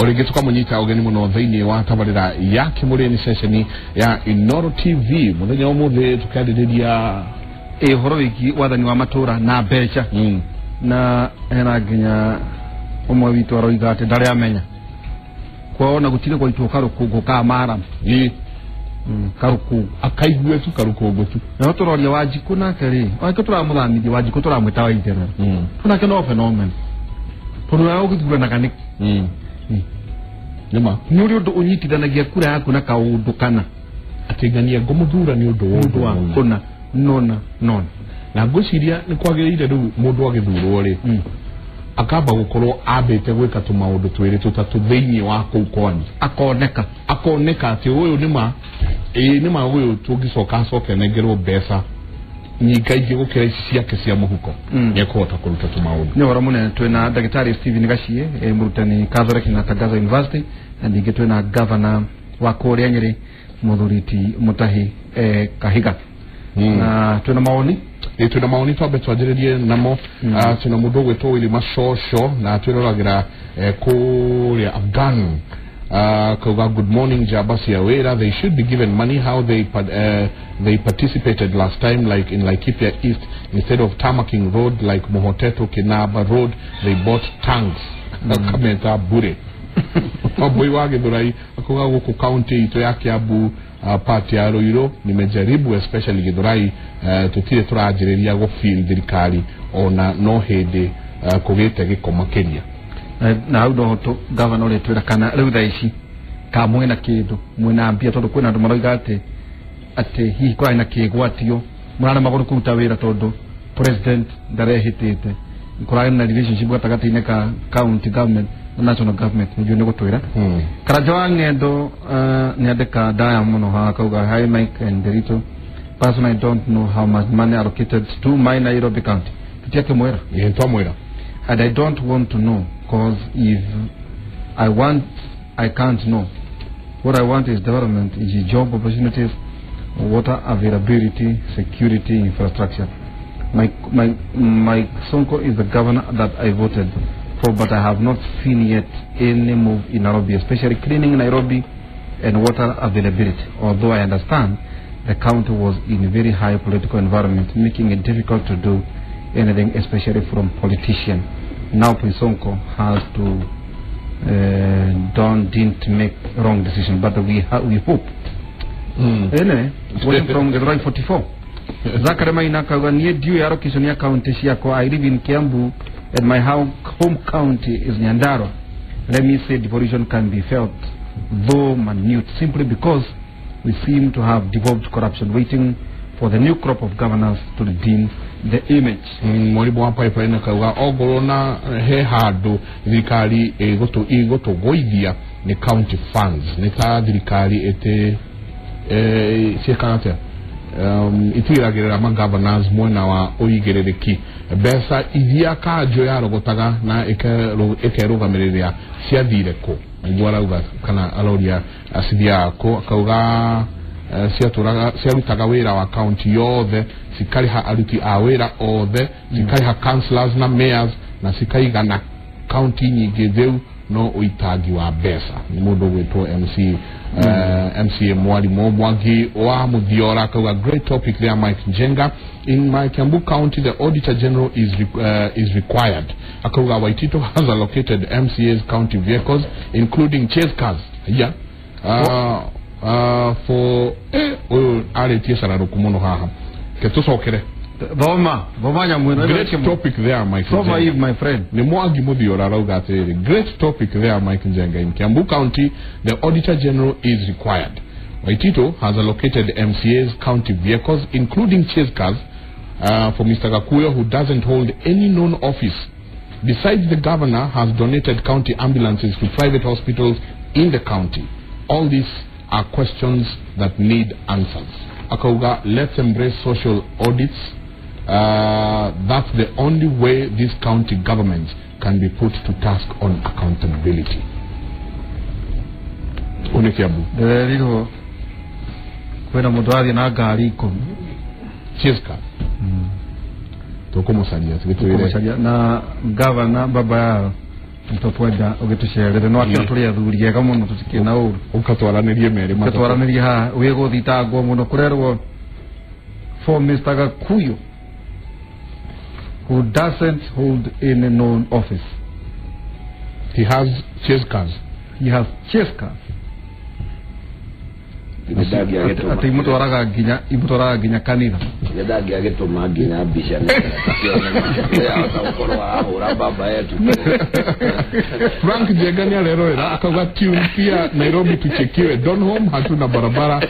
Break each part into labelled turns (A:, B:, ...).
A: O rĩngĩ tũkamũnyita ũgeni mũno thĩinĩ wa tabarĩra ya Kĩmũrĩ ceceni ya Inoro TV. Mũthenya ũmũthĩ tũkĩarĩrĩria
B: ũhoro wĩgiĩ wathani wa matũra na mbeca. Na hena nginya ũmwe witũ aroiga atĩ ndarĩ amenya kwao na gũtirĩ gwaitwo karũkũngũ ka mara. Karũkũngũ
A: akaigue tu karũkũngũ tu.
B: No tũroria Wanjikũ nake rĩ, Wanjikũ tũramũthamithia, Wanjikũ tũramwĩta Waitherero. Nake no phenomenon tondũ nawe ũgĩthuranaga nĩkĩ?
A: Nĩma
B: nĩ ũrĩ ũndũ ũnyitithanagia kura yaku na kaũndũ kana
A: atĩ ng'ania ngũmũthura nĩ ũndũ wa
B: ũndũ wa kũna nona nona.
A: Na ngwĩciria nĩ kwagĩrĩire rĩu mũndũ agĩthurwo rĩ, akamba gũkorwo ambĩte gwĩka tũmaũndũ twĩrĩ tũtatũ thĩinĩ wa kũu kwanyu,
B: akoneka
A: akoneka atĩ ũyũ nĩma, ĩĩ nĩma, ũyũ tũngĩcoka acoke anengerwo mbeca nyingaingĩ gũkĩra ici ciake cia mũhuko, nĩekũhota kũruta tũmaũndũ.
B: Nĩ ũhoro mũnene. Twĩna ndagĩtarĩ Stephen Gachie, mũrutani Catholic na Tangaza University, na ningĩ twĩna governor wa kũrĩa Nyĩrĩ, mũthuri ti Mutahi Kahiga. Na twĩna mawoni.
A: Ĩ, twĩna mawoni, twambe twanjĩrĩrie namo. Twĩna mũndũ ũgwĩtwo Willy Macoco na twĩroragĩra kũrĩa Afghan. Kauga, "Good morning, njamba cia wĩra. They should be given money how they participated last time, like in Laikipia East, instead of tarmacking road like Muhoteto Kinaba road, they bought tanks." Kameta bure Wambui wa Githurai akauga, "Gũkũ kaunti itũ ya Kiambu, part ya Ruiru nimejaribu, especially Githurai, tutire tũranjĩrĩria gũfeel thirikari ona no hĩndĩ kũgĩte gĩko makĩria."
B: Na hau noho gavana ũrĩa twĩra kana rĩu thaa ici ka mwĩna kĩndũ, mwĩna mbia, tondũ kwĩna andũ maroiga atĩ hihi kũrarĩ na kĩgwatio, mũraremagwo kũruta wĩra tondũ president ndarehĩtĩte, kũrarĩ na relationship gatagatĩ-inĩ ka county government na national government. Nĩnjũĩ nĩ gũtwĩra. Karanja wa Ng'endo nĩ andĩka ndaya mũno haha, kauga, "Hi Mike and Derito, personally I don't know how much money allocated to my Nairobi County." Tutiakĩmwĩra.
A: Ĩ, twamwĩra.
B: "And I don't want to know, cause if I want, I can't know. What I want is development, is job opportunities, water availability, security, infrastructure. My Sonko is the governor that I voted for, but I have not seen yet any move in Nairobi, especially cleaning Nairobi and water availability. Although I understand the county was in a very high political environment, making it difficult to do anything, especially from politician. Now Sonko has to don't didn't make wrong decision, but we hope." Anyway, watching from Githurai 44. Zachary Maina kauga, "Niĩ ndiũĩ allocation ya county ciakwa. I live in Kiambu and my home county is Nyandarua. Let me say devolution can be felt, though minute, simply because we seem to have devolved corruption, waiting for the new crop of governors to redeem the image."
A: Mwarimu wa Pipeline akauga, "Ongorwo na he handũ thirikari ĩgũtũgũithia nĩ county funds, nĩ ta thirikari ĩtĩ ciĩkaga atĩa, itigagĩrĩra magovernors mwena wa ũigĩrĩrĩki. Mbeca iria kanjũ yarogotaga na ĩkerũgamĩrĩra ciathire kũ?" Nĩguo arauga kana aroria cithiaga kũ. Akauga ciatũraga ciarutaga wĩra wa county yothe, cikarĩha aruti a wĩra othe, cikarĩha councillors na mayors na cikaigana county nyingĩ. Rĩu no ũitangi wa mbeca. Nĩ mũndũ ũgwĩtwo MC MCA Mwarimũ Mwangi wa Muthiora akauga, "Great topic there, Mike Njenga. In my Kiambu County, the Auditor General is required." Akauga, "Waitito has allocated MCA's county vehicles, including chase cars, yeah, for ũyũ arĩtie cararũku mũno haha, ke tũcokere."
B: Thoma thoma nyamũ ĩno.
A: "Great topic there, Mike
B: Soma.
A: Njenga."
B: Eve, my friend.
A: Ni Mwangi Muthiora arauga atĩrĩrĩ, "Great topic there, Mike Njenga. In Kiambu County, the Auditor General is required. Waitito has allocated MCA's county vehicles, including chase cars, for Mr. Gakuyo, who doesn't hold any known office. Besides, the governor has donated county ambulances to private hospitals in the county. All these are questions that need answers." Akauga, "Let's embrace social audits. That's the only way these county governments can be put to task on accountability." Ũyũ nĩ Kiambu.
B: Ndĩrerirwo kwĩna mũndũ athiĩ na ngari 10.
A: Chase car. Tũkũmũcaria tũgĩtwĩre.
B: Kũmũcaria na gavana baba yao. Tũkwenda ũgĩtũcerere no akĩra tũrĩ athuri ega mũno tũtikĩna ũru.
A: Ũkatwaranĩrie merĩ matatũ.
B: Tũtwaranĩrie haha wĩgũthitangwo mũno kũrerwo for Mr. Gakuyo who doesn't hold any known office.
A: He has chase cars.
B: He has chase cars. Atĩ imũtwaraga nginya kanitha.
C: Ndangĩagĩtũma nginya mbica nĩahota gũkorwo arahũra baba yetu.
A: Frank Njenga nĩ arerorera akauga tune pia Nairobi tuchekiwe Donholm hatuna barabara.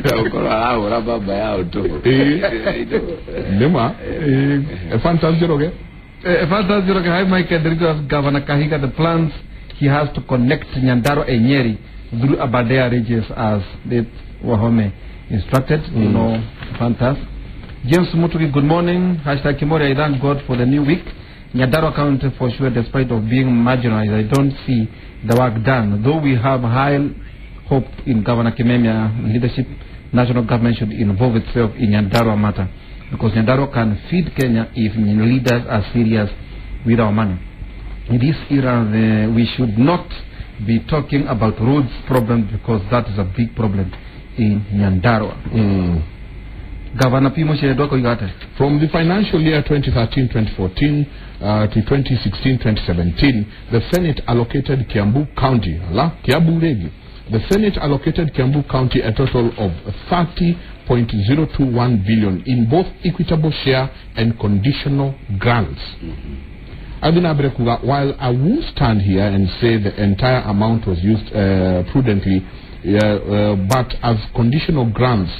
C: Gũkorwo arahũra baba yao tu.
A: Nĩma Fantas Njoroge.
B: Fantas Njoroge, hi Mike and Governor Kahiga, the plans he has to connect Nyandarua and Nyeri through Aberdare Ridges as the Wahome instructed. You know, Fantas. James Mutuki, good morning. Hashtag Kimori, I thank God for the new week. Nyandarua County for sure, despite of being marginalized, I don't see the work done. Though we have high hope in Governor Kimemia leadership, national government should involve itself in Nyandarua matter, because Nyandarua can feed Kenya if leaders are serious with our money. In this era, we should not be talking about roads problem, because that is a big problem in Nyandarua. Governor P. Moshe
A: From the financial year 2013-2014 to 2016-2017, the Senate allocated Kiambu County, Kiambu Regi, the Senate allocated Kiambu County a total of 30.021 billion in both equitable share and conditional grants. While I won't stand here and say the entire amount was used prudently, but as conditional grants,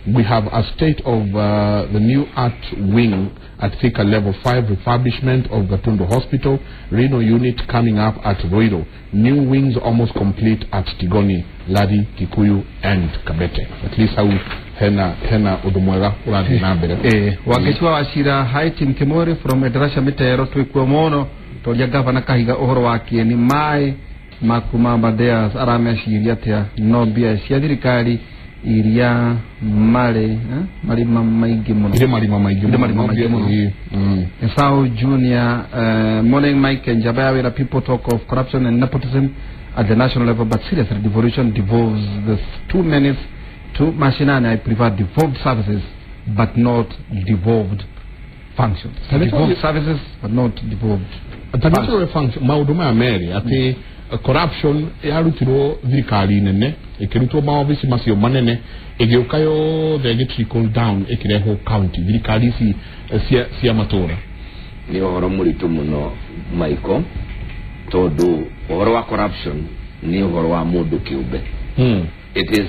A: we have a state of the new art wing at Thika Level 5, refurbishment of Gatundu Hospital, Reno unit coming up at Ruiru, new wings almost complete at Tigoni, Ladi, Kikuyu, and Kabete. At least how hena udumwega urathi na mbere.
B: Wangecua Wachira, hi Tim Kimori from Edarasha Mitero twikwo mono toria Governor Kahiga uhoro wa kieni mai makuma Aberdares arameciria atia no mbia cia thirikari iria mari marima maingi muno.
A: Ile marima maingi muno.
B: Esau Junior, morning Mike and Jabaya, where people talk of corruption and nepotism at the national level, but seriously devolution devolves the 2 minutes to mashinani. I prefer devolved services but not devolved functions. Devolved services but not devolved
A: functions. Maundu maya meri ati corruption yarutirwo thirikari nene ikirutwo maobici macio manene igiuka yothe igi trickle down ikirehwo county thirikari ici cia matura.
C: Ni uhoro muritu muno Michael, tondu uhoro wa corruption ni uhoro wa mundu kiumbe. It is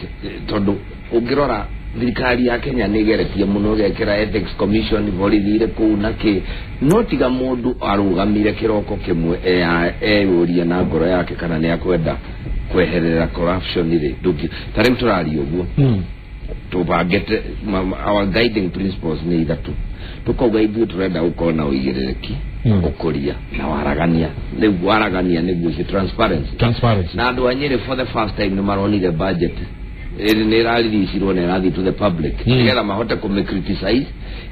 C: tondu ungirora thirikari ya Kenya nä ĩgeretie mũno ĩgekĩra Ethics Commission borithire kũu na kĩ no tiga mũndũ arũgamire kĩroko kĩmwe eyũrie na ngoro yake kana nĩ akwenda kweherera corruption rĩ ndũngĩ ta rĩu tũraria ũguo tũbangĩte our guiding principles nĩ ithatũ tũkauga ithuĩ tũrenda gũkorwo na ũigĩrĩrĩki ũkũria na waragania rĩu waragania nĩguo ũcio transparency na andũ a Nyĩrĩ for the first time nĩ maronire budget nä ĩraririicirwo na ĩrathiĩ to the public nĩgetha mahote kũmĩ criticize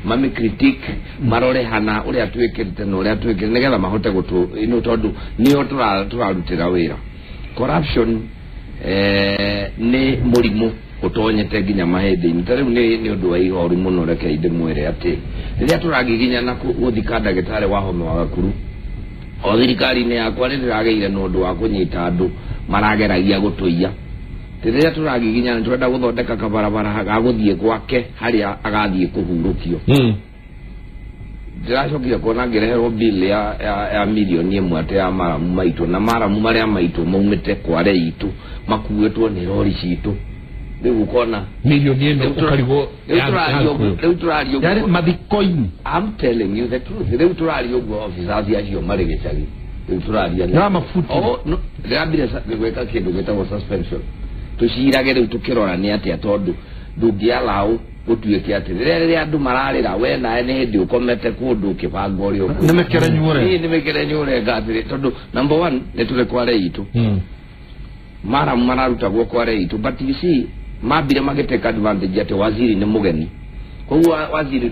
C: mami critique marore hana ũrĩa twĩkĩrĩte na ũrĩa twĩkĩrĩte nĩgetha mahote gũtũ ino tondũ nĩo tũrarutĩra wĩra. Corruption nĩ mũrimũ ũtonyete nginya mahĩndĩ-inĩ ta rĩu nĩ ũndũ wa ihoru mũno reke ndĩmwĩre atĩ rĩrĩa tũragiginyana gũthika ndagĩtarĩ wa homa wa Gakuru o thirikari-inĩ yakwa nĩ ndĩragĩire na ũndũ wa kũnyita andũ marageragia gũtũiya rĩrĩa tũragiginyana tũrenda gũthondeka kabarabara ga gũthiĩ gwake harĩa agathiĩ kũhurũkio. Ndĩracokire kuona ngĩreherwo bill ya milioni ĩmwe atĩ ya maramu maitũ na maramu marĩa maitũ maumĩte kware itũ makuĩtwo nĩ rori citũ rĩu ũkona
A: milioni ĩno ũkarigwo
C: rĩu tũraria
B: ũguo mathiko-inĩ.
C: I'm telling you the truth rĩu tũraria ũguo officers acio marĩ gĩcagi rĩu tũraria
B: na mabuti
C: ndĩrambire gwĩka kĩndũ gĩtagwo suspension tucirage riu tukirora ni atia tondu ndungialau gutuike ati rĩrĩa andũ mararĩra we nawe nĩ hĩndĩ ũkomete kũndũ ũkĩbanga ũrĩa ũkũ nĩ mĩkĩre nyũre ngatĩrĩ tondũ number 1 nĩ tũrĩ kware itũ maramu mararutagwo kware itũ but you see mambire magĩteka advantage atĩ waziri nĩ mũgeni koguo waziri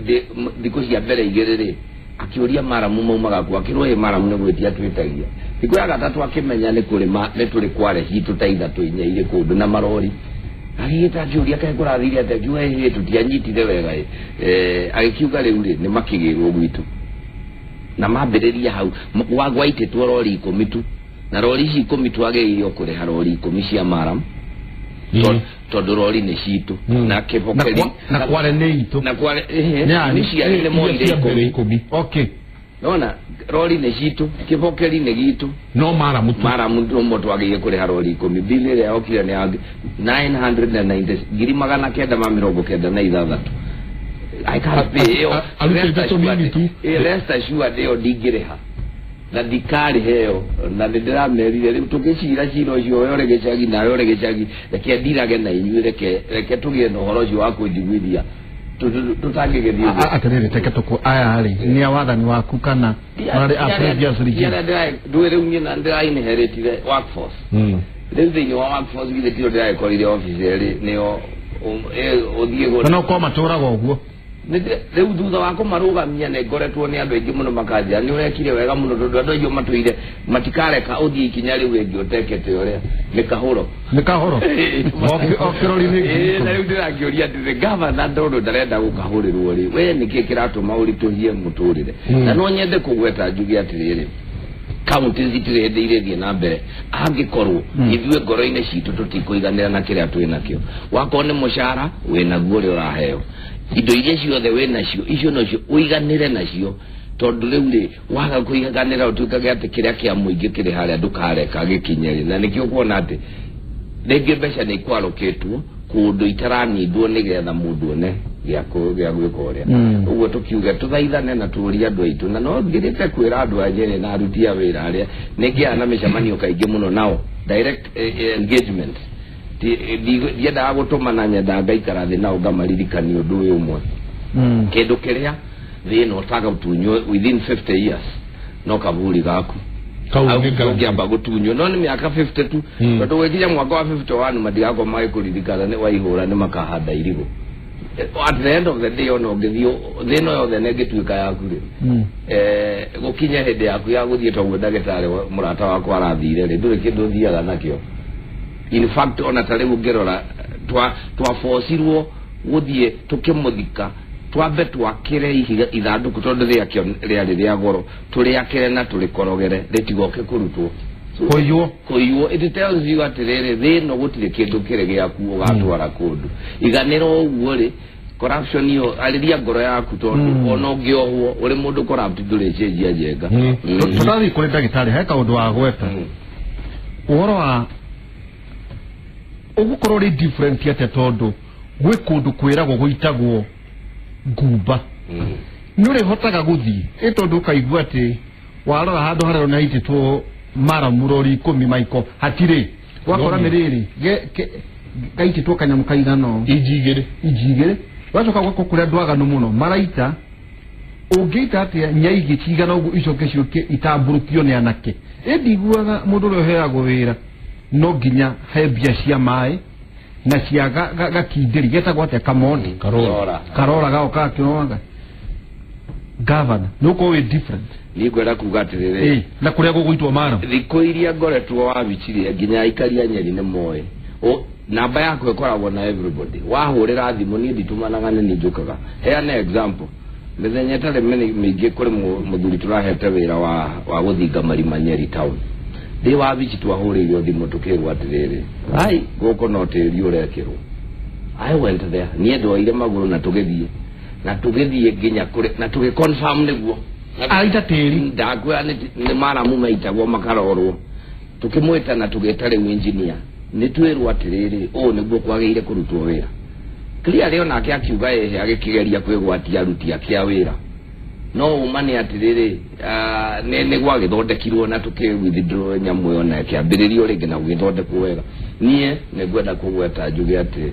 C: thikũ cia mbere igĩrĩ rĩ Akĩũria maramu maumaga ku akĩrwo ĩ maramu nĩ gwĩtia twĩtagia. Thikũ ya gatatũ akĩmenya nĩ kũrĩma nĩ tũrĩ kware citũ ta ithatũ inya irĩ kũndũ na marori. Agĩgĩta akĩũria kaĩ kũrathire atĩa, akiuga ĩ tũtianyitire wega ĩ. Agĩkiuga rĩu rĩ nĩ makĩgĩrwo gwitũ. Na mambĩrĩria hau gwaitĩtwo rori 10 tu. Na rori ici 10 twagĩrĩirwo kũrĩha rori 10 cia maramu. Tondũ rori nĩ citũ na kĩbokeri
B: na kware nĩ itũ
C: na kware nĩ ciarĩ nĩ moire 10.
B: Okay.
C: Nona rori nĩ citũ, kĩbokeri nĩ gitũ,
A: no maramu tu.
C: Maramu no twagĩrĩire kũrĩha rori 10. Bill ĩrĩa yokire nĩ ya 990 ngiri magana kenda ma mĩrongo kenda na ithathatũ. I can't pay ĩyo. Rest assured ĩyo ndingĩrĩha na ndikarĩha ĩyo, na nĩ ndĩramerire rĩu tũgĩcira cira ũcio we ũrĩ gĩcagi nawe ũrĩ gĩcagi, reke ndirage na inyuĩ, reke tũgĩe na ũhoro ũcio wa kũnjiguithia tũtangĩgĩthiĩ ũguo.
B: Atĩrĩrĩ, teke tũkũ aya rĩ nĩ a wathani waku kana marĩ a previous regime?
C: Ndũĩ rĩu niĩ na ndĩra-inheritire workforce. Rĩu thĩinĩ wa workforce githĩ tio ndĩragĩkorire office ĩrĩ nĩo ũthiĩ
B: gũ. No korwo matũraga ũguo.
C: Rĩu thutha wa kũmarũgamia nĩ ngoretwo nĩ andũ aingĩ mũno makanjĩra nĩ ũrekire wega mũno tondũ andũ aingĩ matũire matikareka ũthiĩ ikinya rĩu rĩngĩ ũtekete ũrĩa nĩ kahũro.
B: Nĩ kahũro. Okĩrori nĩ.
C: Na rĩu ndĩrakĩũria atĩrĩ gavana tondũ ndarenda gũkahũrĩrwo rĩ, we nĩkĩ kĩratũma ũritũhie mũtũrĩre? Na no nyende kũgweta njuge atĩrĩrĩ, kaunti citirĩ hĩndĩ irĩthiĩ na mbere angĩkorwo ithuĩ ngoro-inĩ citũ tũtikũiganĩra na kĩrĩa twĩ nakĩo. Wakorwo nĩ mũcara wĩnaguo ũrĩa ũraheo, indo iria ciothe wĩ nacio icio nocio ũiganĩre nacio, tondũ rĩu rĩ waga kũiganĩra ũtuĩkage atĩ kĩrĩa kĩa mũingĩ kĩrĩ harĩa ndũkareka gĩkinye rĩ. Na nĩkĩo ũkuona atĩ rĩngĩ mbeca nĩ ikwarũkĩtwo kũndũ itaranindwo nĩgetha mũndũ one gĩa gwĩka ũrĩa. Ũguo tũkiuge tũthaithane na tũũrie andũ aitũ, na no ngĩrĩte kwĩra andũ a Nyeri na aruti a wĩra arĩa nĩ ngĩaga na mĩcemanio kaingĩ mũno nao, direct engagement. Ndiendaga gũtũma na nyendaga ngaikara thĩ nao ngamaririkania ũndũ ũyũ ũmwe. Kĩndũ kĩrĩa thĩ ĩno ũtagũtunywo within 50 years no kaburi gaku ũngĩamba gũtunywo, no nĩ mĩaka 50 tu, tondũ gwĩkinya mwaka wa 51 matigakorwo magĩkũririkana nĩ waihũra nĩ makahanda irigũ. At the end of the day ona ũngĩthiĩ thĩ ĩno yothe nĩ ĩngĩtuĩka yaku rĩ, gũkinya hĩndĩ yaku ya gũthiĩ toguo ndagĩtarĩ mũrata wakwa arathire rĩ, ndũrĩ kĩndũ ũthiaga nakĩo. In fact ona ta rĩu ũngĩrora twabocirwo gũthiĩ tũkĩmũthika twambe twakĩre ihiga ithandũkũ tondũ rĩakĩo rĩarĩ rĩa goro, tũrĩakĩre na tũrĩkorogere rĩtigoke kũrutwo kũiywo. It tells you atĩrĩrĩ thĩ ĩno gũtirĩ kĩndũ kĩrĩ gĩaku ũgatwara kũndũ. Iganĩra ũguo rĩ, corruption ĩyo arĩria ngoro yaku tondũ ona ũngĩohwo ũrĩ mũndũ corrupt ndũrĩcenjia njenga.
B: Tũrathiĩ kũrĩ ndagĩtarĩ, he kaũndũ wagweta ũhoro wa ũgũkorwo ũrĩ different atĩa tondũ gwĩ kũndũ kwĩragwo gũitagwo ngumba. Nĩ ũrĩhotaga gũthiĩ ĩ tondũ ũkaigua atĩ warora handũ harĩa nĩ haitĩtwo maramu rori 10 maiko hatirĩ, wakora nĩ rĩrĩ gaitĩtwo kanyamũ kaigana ũũ
A: inji
B: igĩrĩ, wacoka gwakwo kũrĩa andũ aganu mũno maraita ũngĩita atĩa nyaigĩ cigana ũguo icoke ciũke itambũrũkio nĩ anake. Ĩ ndiguaga mũndũ ũrĩa ũheagwo wĩra no nginya he mbia cia maĩ na cia gakindĩri getagwo atĩa kamondi karora gaoka gakĩroraga. Gavana nĩ ũkorwo wĩ different.
C: Niĩ ngwenda kuga atĩrĩrĩ,
B: na kũrĩa gũgũitwo mara
C: thikũ iria ngoretwo wabici nginya aikari a Nyeri nĩ moĩ namba yaku ĩkoragwo na everybody. Wahũrĩra thimũ niĩ nditũmanaga nĩ niĩ njũkaga. Heana example, mĩthenya ĩtarĩ mĩingĩ kũrĩ mũthuri tũrahete wĩra wa gũthinga marima Nyeri town. Thĩ wabici twahũrĩirwo thimũ tũkĩrwo atĩrĩrĩ, ai gũkũ no tĩri ũrekĩrwo. I went there, niĩ ndoire magũrũ na tũgĩthiĩ na tũgĩthiĩ nginya kũrĩ na tũgĩ-confirm nĩguo
B: aita tĩri
C: ndakwĩra nĩ maramu maitagwo makarorwo. Tũkĩmwĩta na tũgĩta rĩu engineer, nĩ twĩrwo atĩrĩrĩ ũũ nĩguo kwagĩrĩire kũrutwo wĩra. Clearly onake akiuga ĩhĩ agĩkĩgeria kwĩgwatia aruti ake a wĩra, no ũma nĩ atĩrĩrĩ nĩ gwagĩthondekirwo na tũkĩ withdraw nyamũ ĩyo na ĩkĩambĩrĩrio rĩngĩ na gũgĩthondekwo wega. Niĩ nĩ ngwenda kũgweta njuge atĩ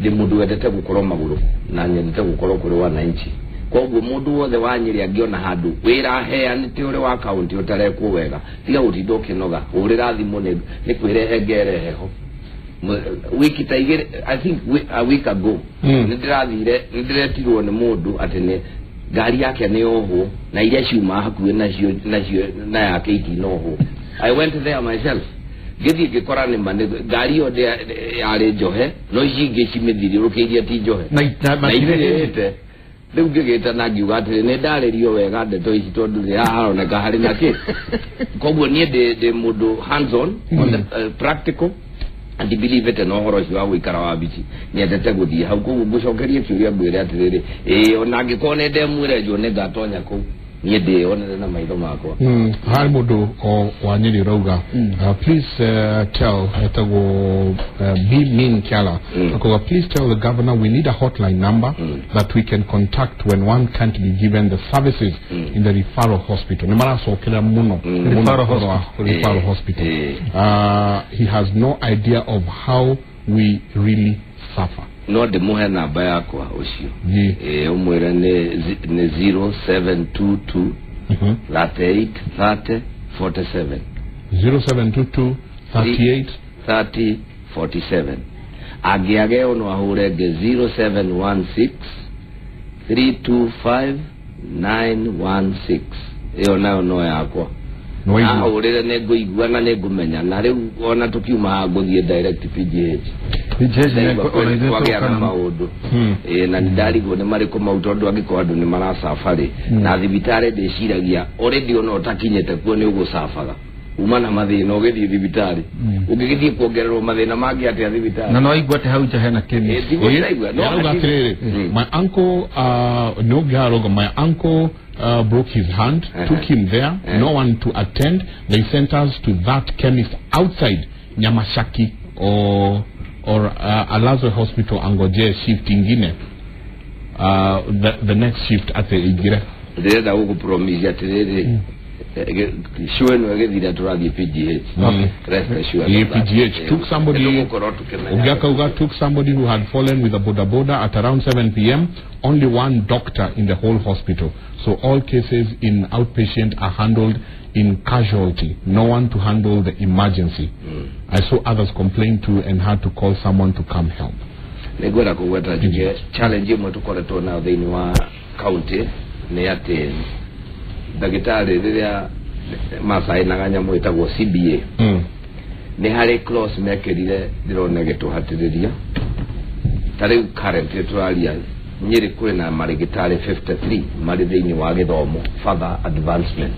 C: ndĩ mũndũ wendete gũkorwo magũrũ na nyendete gũkorwo kũrĩ wananchi. Koguo mũndũ wothe wa Nyeri angĩona handũ wĩra aheanĩte ũrĩ wa kaunti ũtarekwo wega, tiga gũtinda ũkĩnoga, hũrĩra thimũ nĩ kwĩrehe ngerehe ho. Wiki ta igĩrĩ, I think a week ago, nĩ ndĩrathire, nĩ ndĩretirwo nĩ mũndũ atĩ nĩ Ngari yake nĩ yohwo na iria ciuma hakuhĩ nacio na yake itinohwo. I went there myself, ngĩthiĩ ngĩkora nĩ ma ngari ĩyo yarĩ njohe, no ici ingĩ cimĩthiũrũrũkĩirie ti njohe
B: na
C: na itirĩte. Rĩu ngĩgĩta na ngiuga atĩrĩ, nĩ ndarĩrio wega ndeto ici, tondũ nĩ haroneka harĩ na kĩ. Koguo niĩ ndĩ mũndũ hands on the practical and believe it, na ũhoro ũcio wa gũikara wabici nyendete gũthiĩ hau. Koguo ngũcokerie kĩũria ngwĩre atĩrĩrĩ, ĩĩ, ona angĩkorwo nĩ ndemwĩre njũ nĩ ngatonya kũu niĩ ndĩyonere na maitho makwa.
A: Harĩ mũndũ o wa Nyĩrĩ ũrauga, please tell, etagwo B Min Kiala, akauga, "Please tell the governor we need a hotline number that we can contact when one can't be given the services in the referral hospital." Nĩ maracokerera mũno mũno
B: Referral
A: ũhoro wa referral hospital. He has no idea of how we really suffer.
C: No ndĩmũhe namba yakwa ũcio.
A: Ye.
C: Ĩĩ, ũmwĩre nĩ 0722 38 30 47.
A: 0722 38
C: 30 47. Angĩage ĩyo, no ahũre ngĩ 0716 325 916. Ĩyo nayo no yakwa.
A: Nĩwaigua?
C: Ahũrĩre nĩ ngũigua na nĩ ngũmenya, na rĩu ona tũkiuma haha ngũthiĩ direct PGH. Ndaigua kwagĩa na maũndũ. Ĩĩ, na nĩndarigwo nĩ marĩkũ mau, tondũ angĩkorwo andũ nĩ maracabarĩ na thibitarĩ, ndĩciragia already ona ũtakinyĩte kuo nĩ ũgũcabaga uma na mathĩna ũgĩthiĩ thibitarĩ, ũngĩgĩthiĩ kuongererwo mathĩna mangĩ atĩa thibitarĩ?
B: Na no aigua atĩ hau nja hena
C: Ĩĩ,
B: chemist.
C: tiguo ndĩraigua. No
A: Yarauga atĩrĩrĩ, my uncle, nĩ ũngĩharauga, my uncle broke his hand, took him there, no one to attend. They sent us to that chemist outside Nyamashaki or alazwe hospital, angojee shift ingine, the next shift ate ingire.
C: Ndĩrenda gũkũpromise atĩrĩrĩ, show ĩno ĩgĩthira tũrathiĩ PGH. Rest assured
A: Yeah,
C: of that.
A: PGH. Took somebody-
C: Nĩtũgũkorwo tũkĩmenya.
A: Ugiakauga, took somebody who had fallen with a boda boda at around 7 p.m. Only one doctor in the whole hospital. So all cases in outpatient are handled in casualty. No one to handle the emergency. I saw others complain too and had to call someone to come help.
C: Nĩ ngwenda kũgweta njuge challenge ĩmwe tũkoretwo nayo thĩinĩ wa county nĩ atĩ ndagĩtarĩ rĩrĩa macainaga nyamũ ĩtagwo CBA, nĩ harĩ clause mekĩrire ndĩrona ĩgĩtũhatĩrĩria. Ta rĩu currently tũraria Nyĩrĩ kwĩna marĩgĩtarĩ 53 marĩ thĩinĩ wa gĩthomo, further advancement.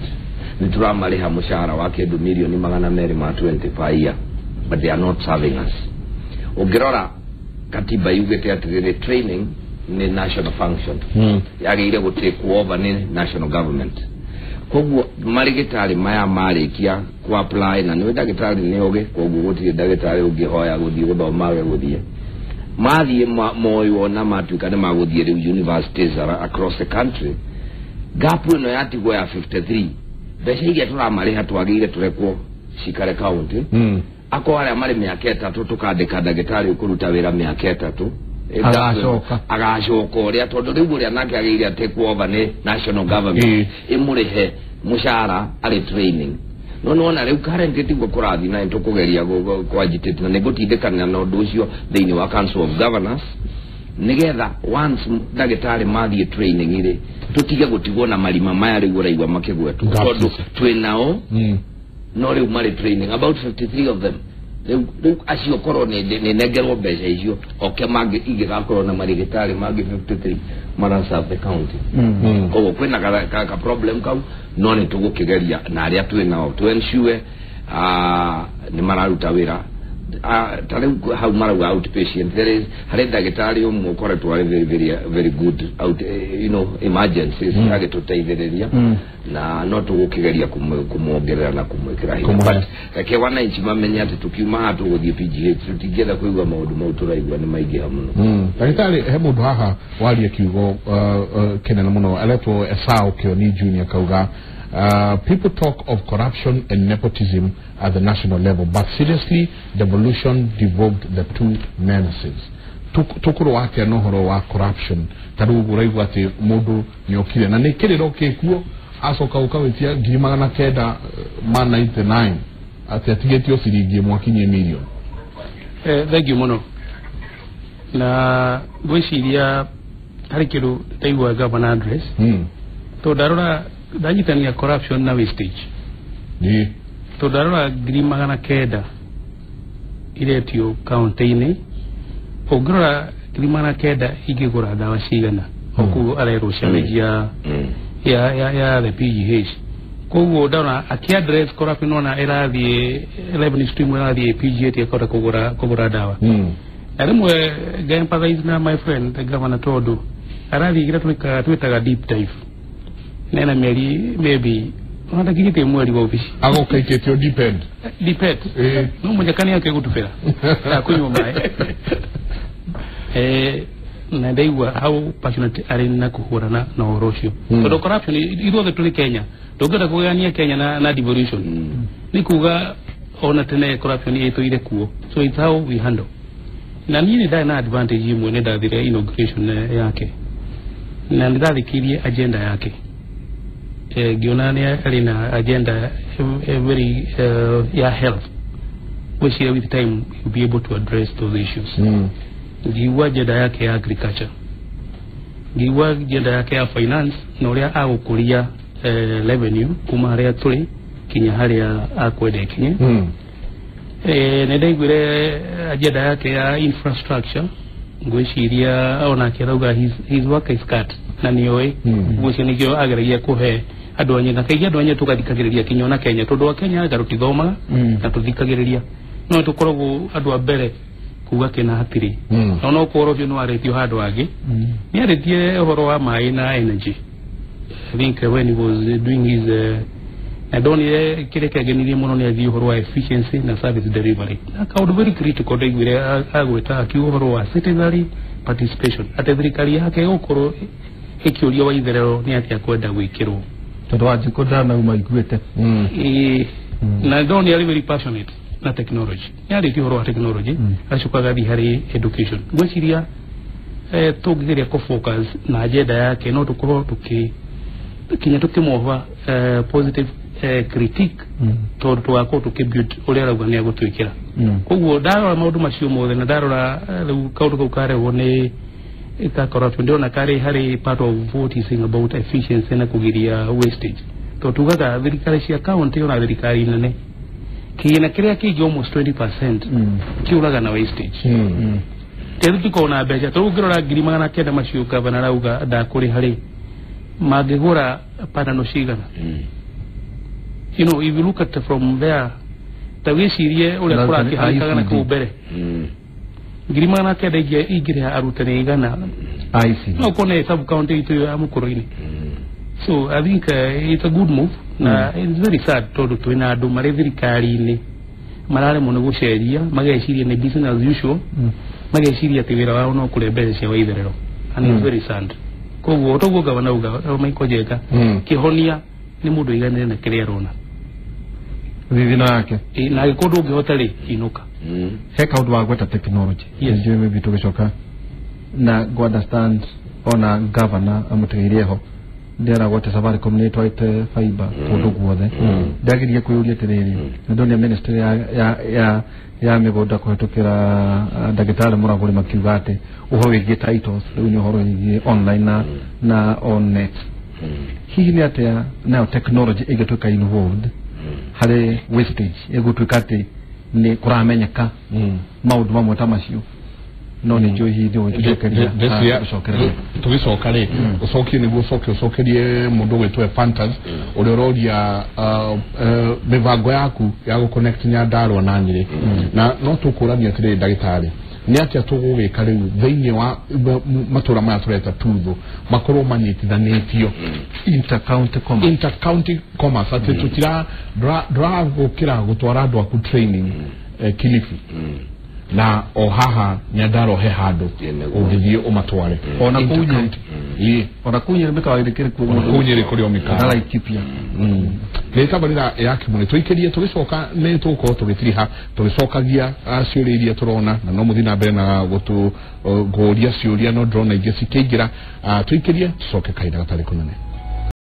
C: Nĩ tũramarĩha mũcara wa kĩndũ mirioni 220 ma 20 per year, but they are not serving us. Ũngĩrora katiba yugĩte atĩrĩrĩ, training nĩ national function, yagĩrĩire gũ take over nĩ national government. Koguo marĩgĩtarĩ maya marĩkia ku apply, na nĩ ndagĩtarĩ nĩ ũgĩ, koguo gũtirĩ ndagĩtarĩ ũngĩhoya gũthiĩ gũthoma age gũthiĩ. Mathiĩ moywo na matuĩka nĩ magũthiĩ rĩu universities across the country, gap ĩno yatigwo ya 53. Mbeca iria tũramarĩha twagĩrĩire tũrekwo cikare county. Akorwo arĩa marĩ mĩaka 3, tũkandĩka ndagĩtarĩ ũkũruta wĩra mĩaka 3.
B: Agacoka.
C: Agacoka ũrĩa, tondũ rĩu ũrĩa nake agĩrĩire take over nĩ national government ĩmũrĩhe mũcara arĩ training. No nĩwona rĩu currently tiguo kũrathiĩ, na nĩtũkũgeria kũ-agitate na nĩngũtindĩkanĩra na ũndũ ũcio thĩinĩ wa Council of Governors, nĩgetha once ndagĩtarĩ mathiĩ training rĩ, tũtige gũtigwo na marima maya rĩu ũraigua makĩgwetwo.
A: Gaps.
C: Tondũ twĩ nao, no rĩu marĩ training, about 53 of them. Rĩu acio korwo nĩ nengerwo mbeca icio oke mangĩ ingĩgakorwo na marĩgĩtarĩ mangĩ 53 mara serve the county. Koguo kwĩna ka problem kau, no nĩ tũgũkĩgeria na arĩa twĩ nao to ensure nĩ mararuta wĩra. Ta rĩu hau marauga outpatient, there is harĩ ndagĩtarĩ ũmwe ũkoretwo arĩ very very very good out, emergencies, agĩtũteithĩrĩria, na no tũgũkĩgeria kũmuongerera na kũmwĩkĩra hinya.
A: Kũmũhe.
C: But reke wananchi mamenye atĩ tũkiuma haha tũgũthiĩ PGH, tũtingĩenda kũigua maũndũ mau tũraigua nĩ maingĩha mũno.
A: Ndagĩtarĩ, he mũndũ haha waria kiugo kĩnene mũno, aretwo Esau Kioni Junior, kauga, "People talk of corruption and nepotism at the national level, but seriously, devolution devolved the two menaces." Tũkũrwo atĩa na ũhoro wa corruption? Ta rĩu ũguo ũraigua atĩ mũndũ nĩ okire na nĩ kĩrĩro gĩkuo, acoka ũkawĩtia 999 atĩ atigĩtio ciringi 1 akinyie mirioni.
D: Thank you mũno, na ngwĩciria Harĩ kĩndũ ndaigua governor address. Tondũ ndarora ndanyitania corruption na wastage. Tondũ ndarora 900,000 iretio kaunti-inĩ, ũngĩrora 900,000 ingĩgũra ndawa cigana okuo arerwo challenge ya the PGH. Koguo ndona akiaddress corruption ona ĩrathiĩ revenue stream ĩrathiĩ PGH ĩkahota kũgũra ndawa. Na rĩmwe nga empathize na my friend the governor tondũ arathiĩ kĩrĩa twĩtaga deep dive nena mĩeri maybe onatakinyĩtie mweri wa obici
A: agoka ikĩtio depend
D: depend no mũnjakani ake gũtubĩra akunyua maĩ. Na ndaigua how passionate arĩ na kũhũrana na ũhoro ũcio tondũ corruption ithuothe tũrĩ Kenya ndũngĩenda kũgayania Kenya na devolution. Nĩ kuga ona tene corruption ĩtũire kuo, so it's how we handle. Na niĩ nĩ ndarĩ na advantage imwe, nĩ ndathire inauguration yake na nĩ ndathikĩirie agenda yake. Ngĩona nĩ arĩ na agenda very ya health, which with time you'll be able to address those issues. Ngiigua agenda yake ya agriculture, ngiigua agenda yake ya finance na ũrĩa agũkũria revenue kuma harĩa tũrĩ kinya harĩa akwenda ĩkinye. Nĩ ndaiguire agenda yake ya infrastructure, ngwĩciria onake arauga his work is cut na nĩoĩ ngwĩciria nĩkĩo ageragia kũhe andũ a Nyeri, na kaingĩ andũ a Nyeri tũgathikagĩrĩria kinya ona Kenya tondũ a Kenya anga tũtithomaga na tũthikagĩrĩria no tũkoragwo andũ a mbere kuga kĩna hatirĩ. Na ona okorwo ũcio nĩ warĩtio handũ hangĩ, nĩ arĩtie ũhoro wa maĩ na energy. I think when he was doing his na ndonire kĩrĩa kĩangenirie mũno nĩ athiĩ ũhoro wa efficiency na service delivery, na kaũndũ very critical ndaiguire agwĩta akiuga ũhoro wa citizenry participation, atĩ thirikari yake ĩgũkorwo ĩkĩũria Waitherero nĩ atĩa kwenda gwĩkĩrwo
B: tondũ Wanjikũ ndanauma iguĩte.
D: Na ndonire arĩ very passionate na technology, nĩ arĩtie ũhoro wa technology acoka agathiĩ harĩ education. Ngwĩciria tũngĩgeria kũ focus na agenda yake no tũkorwo kinya tũkĩmũva positive critique tondũ tũgakorwo tũkĩbuild ũrĩa arauga nĩ agũtwĩkĩra. Koguo ndarora maũndũ macio mothe na ndarora rĩu kaũndũ kau karehwo nĩ ka corruption, ndĩrona karĩ harĩ part of what is saying about efficiency na kũgiria wastage, tondũ tugaga thirikari cia county ona thirikari nene kĩgĩna kĩrĩa kĩingĩ almost 20% kĩũraga na wastage. Rĩu tũkorwo na mbeca tondũ ũngĩrora 900,000 macio gavana arauga ndakũrĩha rĩ, mangĩgũra panano cigana? You know, if you look at from there, ta wĩcirie ũrĩa kũrakĩhanĩkaga na kũu mbere 900,000 ingĩrĩha arutani igana no ũkone sub county itũ ya Mũkũrũ-inĩ. So I think it's a good move na it's very sad tondũ twĩna andũ marĩ thirikari-inĩ mararemwo nĩ gũcenjia, mageciria nĩ business as usual, mageciria atĩ wĩra wao no kũrĩa mbeca cia Waitherero, and it's very sad. Koguo toguo gavana uga Michael Njenga kĩhonia nĩ mũndũ aiganĩre na kĩrĩa arona
B: thithino yake,
D: na angĩkorwo ndũngĩhota rĩ, inũka.
B: He kaũndũ wa gweta technology nĩnjũĩ maybe tũgĩcoka na go understand ona governor amũtigĩire ho ndĩaragwete Safaricom nĩ ĩtwarĩte fiber kũndũ guothe. Ndageria kwĩyũria atĩrĩrĩ, nĩ ndonire ministry ya mĩgũnda kũhetũkĩra ndagĩtarĩ Mũragũri makiuga atĩ ũhoro wĩgiĩ titles rĩu nĩ ũhoro wĩgiĩ online na on net. Hihi nĩ atĩa nayo technology ĩngĩtuĩka involved harĩ wastage ĩgũtuĩka atĩ nĩ kũramenyeka maũndũ mamwe ta macio? No nĩ njũĩ hihi nĩ ũgũtũcokeria
A: tũgĩcoka rĩ ũcokie nĩguo ũcoke ũcokerie mũndũ ũgwĩtwo Fantas ũrĩa ũroria mĩbango yaku ya gũconnect Nyandarua na Nyĩrĩ. Na no tũkũrania atĩrĩrĩ ndagĩtarĩ, nĩ atĩa tũgũgĩka rĩu thĩinĩ wa matũra maya tũreta tutho makorwo manyitithanĩtio
B: intercounty commerce,
A: intercounty commerce, atĩ tũtira ndũragũkĩra gũtwara andũ aku training Kilifi na o haha Nyandarua he handũ ũngĩthiĩ ũmatware
B: ona kũu Nyĩrĩ, ona kũu Nyĩrĩ mĩkawa ĩrĩ kuo,
A: ona kũu Nyĩrĩ kũrĩ o mĩkawa
B: na Laikipia.
A: Nĩ tabarĩra ya Kĩmũrĩ tũikĩrie, tũgĩcoka nĩ tũgũkorwo tũgĩtiriha tũgĩcokagia ciũria iria tũrona, na no mũthiĩ na mbere na gũtũgũria ciũria no ndĩrona ingĩ cikĩingĩra. Tũikĩrie tũcoke kahinda gatarĩ kũnene.